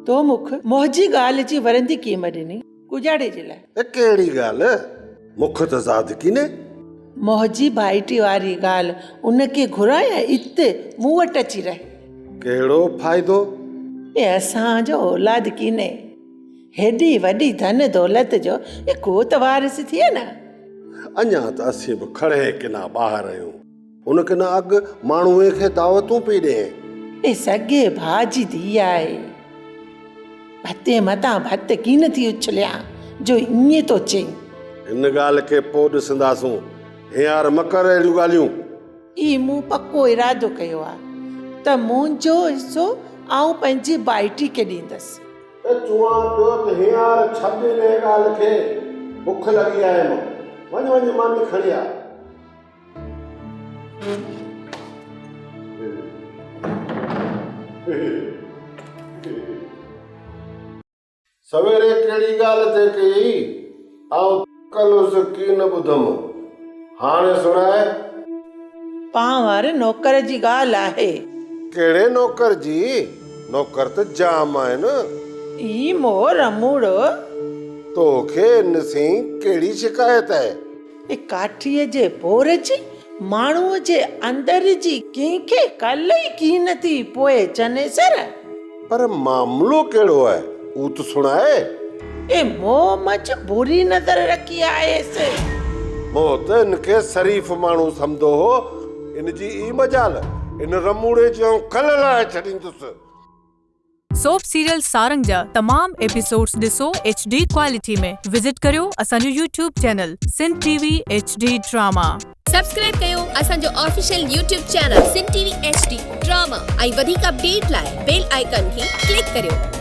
تو مون کي منهنجي ڳالهه جي ورندي ڪيم ڏني، ڪجاڙي جي لاء. اي ڪهڙي ڳالهه؟ مون کي ته زاد ڪينهي. منهنجي ڀائٽي واري ڳالهه ان کي گهرايان ات مون وٽ اچي رهي. ڪهڙو فائدو؟ اي اسان جو اولاد ڪينهي. هيڏي وڏي ڌن دولت جو اي ڪو ته وارث ٿئي نه. اڃا ته اسين به کڙهي ڪنا ٻاهر آهيون. ان ڪنا اڳ ماڻهوء کي دعوتون پئي ڏئين. اي سڳي ڀاء جي ڌيء آهي. ڀتين متان ڀت ڪين ٿي اڇليان جو ائين ٿو چئين. هن ڳالهه کي پوء ڏسنداسون. هينئر مه ڪر اهڙيون ڳالهيون. اي مون پڪو ارادو ڪيو آهي ته منهنجو حصو آئون پنهنجي ڀائٽي کي ڏيندس. ته چوان پيو ته هينئر ڇڏ انهيء ڳالهه کي، بک لڳي آهيم، وڃ وڃي ماني کڻي آ. سويري ڪهڙي ڳالهه ٿي ڪيئي؟ آئون ٿڪل هيس ڪين ٻڌم. هاڻي سڻاء. پان واري نوڪر جي ڳالهه آهي. ڪهڙي نوڪر جي؟ نوڪر ته جام آهن. اي مو رموڙو. توکي ان سين ڪهڙي شڪايت آهي؟ اي ڪاٺيء جي ڀور جي ماڻهوء جي اندر جي ڪنهن کي ڪل ئي ڪين ٿي پوئي چنيسر. پر معاملو ڪهڙو آهي، اهو ته سڻاء. اي مون منجهه بري نظر رکي آهيس. مون ته ان کي شريف ماڻهو سمجهندو هو، ان جي ئي مجال، ان رموڙي جي آئون کل لاهي ڇڏيندس. سوپ سيريل سارنگ جا تمام ايپيسوڊز ڏسو ايڇ ڊي ڪوالٽي ۾ وزٽ ڪريو اسان جو YouTube channel Sindh T V H D drama. Subscribe ڪيو اسان جو official YouTube channel Sindh T V H D drama ۽ وڌيڪ اپڊيٽ لاء بيل آئيڪان کي ڪلڪ ڪريو.